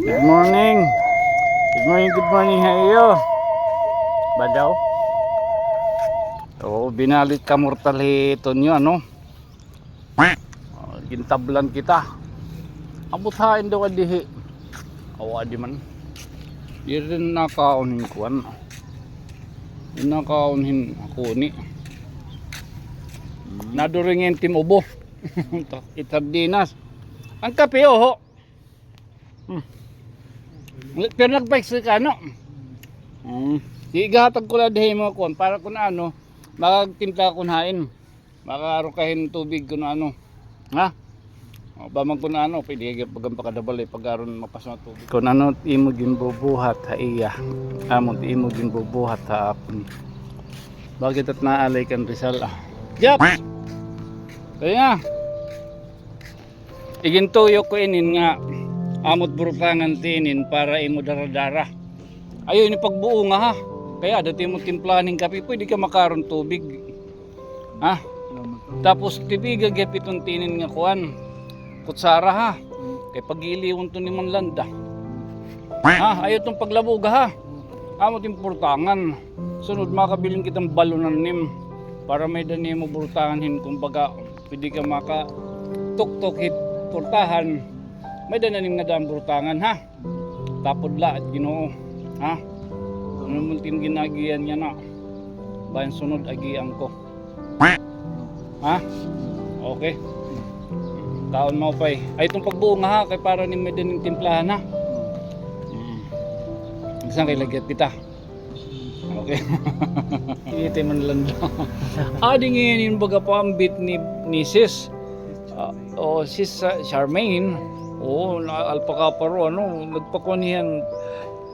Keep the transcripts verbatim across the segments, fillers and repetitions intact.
Good morning. Good morning, good morning ha iyo. Badaw. O, binalit ka mortal hi Tonyo, ano? O, gintablan kita. Abot hain daw adihi. Aw, adi man. Diri nakaon hin kuan. Diri nakaon hin ako ni. Naduring hin tim ubo. It sardinas. An kape, oho. Hmm. Pero nagpa-extra ka, no? Hmm. Sige, ihatag ko la dihi mga kuan para kun ano, makagtimpla kun hain. Makaaro ka hin tubig kun ano. Ha? O, ba man kun ano, pwede ka bagan pakadabal, eh, pag aron mapas nga tubig. Kun ano it imo ginbubuhat ha iya, amo it imo ginbubuhat ha akon. Bakit it naalay kan Rizal, ah? Japs! Kaya nga. Igintuyo ko inin nga amo it burutangan tinin para imo dara-dara. Ayaw ini pagbuonga, ha. Kay ada it imo timplahan hin kape, pwede ka makaaron tubig. Ha? Tapos tibiga gihap iton tinin nga kuan. Kutsara, ha. Kay pag-iiliwon to ni Manlanda. Ha, ayaw iton paglabuga, ha. Amo it imo burutangan. Sunod makabilin kita hin balo nga tanim para may-ada nimo burutangan hin kumbaga pwede ka makatuktok hit purtahan. May-ada na nim nga daan burutangan, ha? Tapod la, Ginoo. Ha? Ano man it im gin-agian yana? Bangin sunod, agian ko. Ha? Okay. Kaon maupay. Ay, iton pagbuonga, ha? Kay para nim may-ada nim timplahan, ha? Mm. Bisan kay lagyan kita. Okay. Initay man lang daw. Adi ngay-an hin baga paambit ni, ni sis. Ah, o, sis, ah, Charmaine. Oo, na alpaca paro, ano, nagpakuan hiya hin,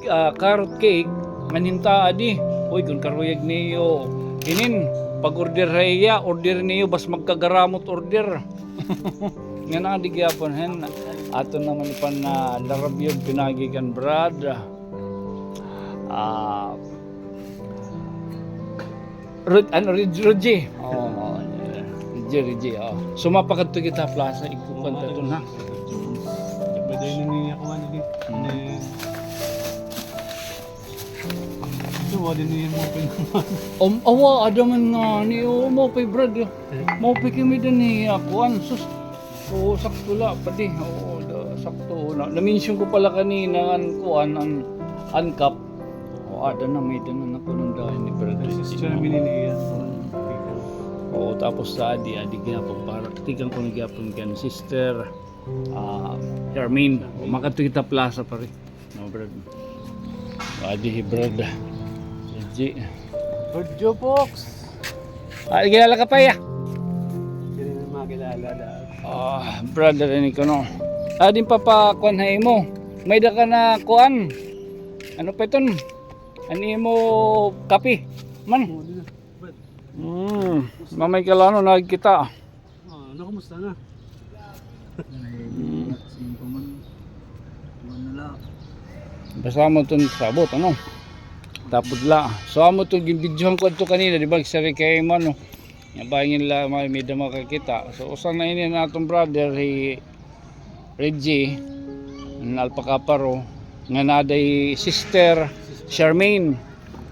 ah, carrot cake, ngan hin taa adi. Uy, kun karuyag niyo inin, pag-order ha iya, order niyo, bas magkagaramot order. Ngan adi gihapon hin, aton naman ipan na larabyog pinaagi kan Brad. Ah, Reg-, ano, Reg-, Reggie. Oo, oo, Reggie, Reggie, oo. Sumapa kadto kita plaza, igkukuan ta ton, ha? Pwede na niya kuan, hindi. Hmm. Ito, wala din niya mo pin-, Um, awa, ada man ngani, oo, maupay, Brad, eh. Maupay kami dinhi, ah, kuan, sus. Oo, sakto la, pati. Oo, da, sakto la. Na-mention ko pala kanina an kuan, an, an cup. O, ada na, may-ada na nakunan dahin ni Brad. Ay, sister, minili yan. Oo, tapos sa adi, adi gihapon, para tikang ko na gihapon kan sister, ah, Charmaine. O, makadto kita plaza, pare. No, Brad. Adi hi Brad. G. Brad Jopox. Ah, kilala ka pa, ya? Diri na makilala na. Ah, Brad, ini ko, no. Adi papakuan ha imo. May-ada ka na kuan. Ano pa iton? An imo kape man. Oo, dito. Brad. Hmm, mamay ka la, no, nagkita. Ah, nakumusta na? Ay, singko man. Kuwan na la. Basta amo iton sabot, ano? Tapod la. So, amo iton ginbidyohan ko adto kanina, di ba? Sa Ricky, ano? Nga bangin la, may, may-ada makakita. So, usa na ini an aton brother, hi Reggie, an alpaca paro, nga naa ada hi sister Charmaine.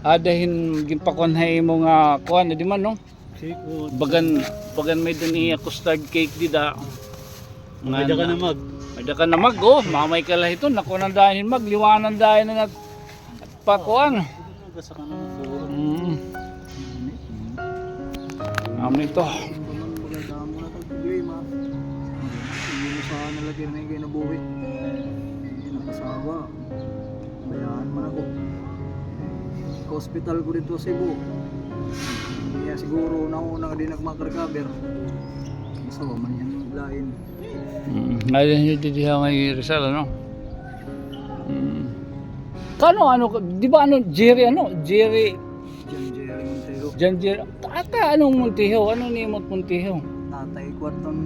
Ada hin ginpakuan ha imo nga kuan, di man, no? Cake, o. Bagan, bagan may-ada niya custard cake dida. May-ada ka na mag. May-ada ka na mag, o. Mamay ka la hiton. Nakunan dahin mag. Liwanan dahin na nagpakuan. Basta ka na mag. Mm. Amo ito. Bagan, bagan, damo na tag problema. Hindi mo sa nalagyan na yung kinabuhi. Hindi nakasawa. Bayaan man ako. Ka-hospital ko didto sa Cebu. Niya siguro nauna nga di na makarecover. Masawa man niya lain. Mm, ngayon niyo didi ha may Rizal, ano? Mm. Kano, ano, di ba, ano, Jerry, ano? Jerry. John Jerry Montijo. John Jerry. Ata, anong Montijo? Ano nimo it Montijo? Tatay ko aton.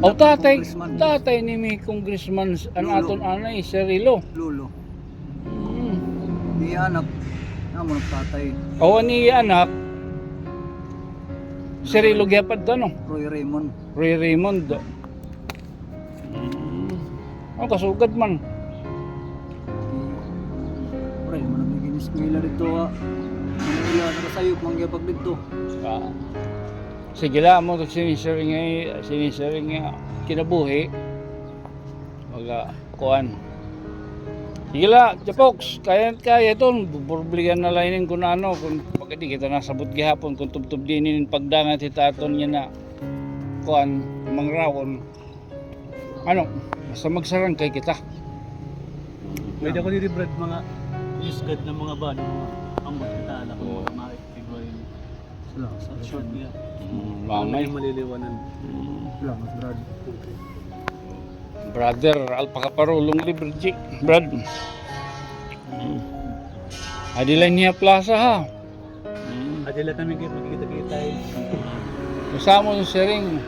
O, tatay, congressman. Tatay ni may congressman, an aton anay, Cirilo. Lolo. Mm. Niya anak, amo nagtatay. O, niya anak, Cirilo gihapon to, no? Roy Raymond. Roy Raymond. Mm. O, kasugad man. Eskwela didto, ha. Manila, nakasayop man gihap ak didto. Ah. Sige la, amo to sinisharing nga, sinisharing nga kinabuhi. Mga kuan. Sige la, Japoks, kaya, kaya iton, buburblihan na la inin kun ano, kun pagka di kita nasabot gihapon, kun tubtob dinhi inin pagdangat hit aton nga na, kuan, mangrawon. Ano, basta magsarangkay kita. Pwede ako diri, Brad, mga isgad na mga ba, mga ambot kita, alam mo, Oo. Mga tigwain. Salamat. Short niya. Mm, Ang mamay. Hindi maliliwanan. Mm. Salamat, Brad. Okay. Brother, alpaka parulong libre, G. Brad. Mm. Adi la ini ha plaza, ha? Mm. Adi la kami kay magkita-kita, eh. Kasama sa siring.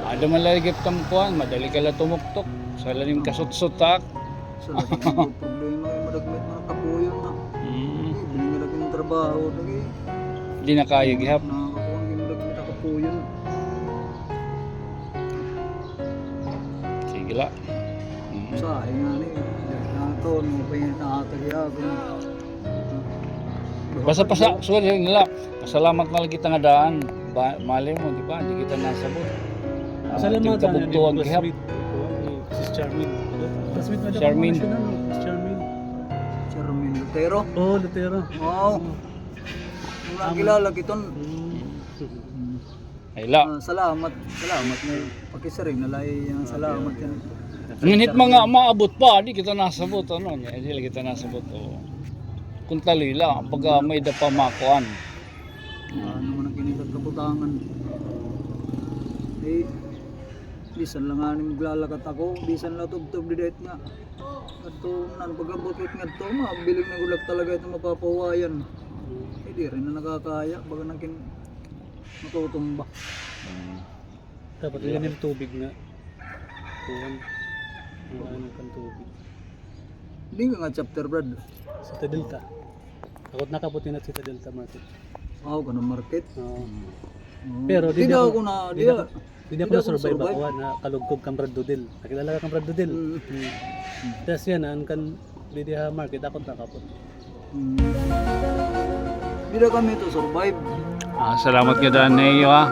Ada man lagi tam kuan, madali ka la tumuktok. Sa lalim kasutsot, ha? Sa lagi ng problema, eh, madagmit man ang kapuyon na. Mm. Eh, biling na lagi ng trabaho, lagi. Di na kaya gihap. Nakakuha ang madagmit ang kapuyon. Sige la. Mm. Sa, eh, nga ni, na to, no, pa yung nakatagya ako. Basta pasa-, sorry nila. Pasalamat na la kita nga daan. Ba, malay mo, di ba? Di kita nasabot. Ah, Pasalamat tigkabugtuan gihap. Classmate ko, ni Sis Charmaine. Classmate na Charmaine. National, no? Sis Charmaine. Charmaine Lutero? Oo, Lutero. Wow. Oo. Ang nakilala kiton. Mm. Ay, la. Ah, salamat. Salamat na pakisiring na la, eh, ang salamat yan. Ngunit mga maabot pa, di kita nasabot, ano, niya, di la kita nasabot, o. Kung tali la, pag, ah, may da pa makuan. Ano man ang kinikat kabutangan. Eh, bisan la nga ni maglalakat ako, bisan la tubtob didit nga. Adto, nan pag-abot ko ngadto, mabiling na gulak talaga ito mapapawayan. Eh, di rin na nakakaya, baga nang kin-, matutumba. Mm. Dapat Yeah. Ilan yung tubig nga. Kuwan. Ang ano kang tubig. Di nga nga chapter, Brad. Sa Delta. Ako nakapot yun at sa Delta Market. Wow, kanang market. Oo. Mm. Pero di Di na ako, ako na, di di na na, ako, di na di ako na survive survive. Ako na kalugkog kang Brad Dudil. Nakilala ka kang Brad Dudil? Mm. Mm. Tas yan, an kan, di di ha market, ako nakapot. Mm. Di na kami to survive. Ah, salamat nga daan na iyo, ha.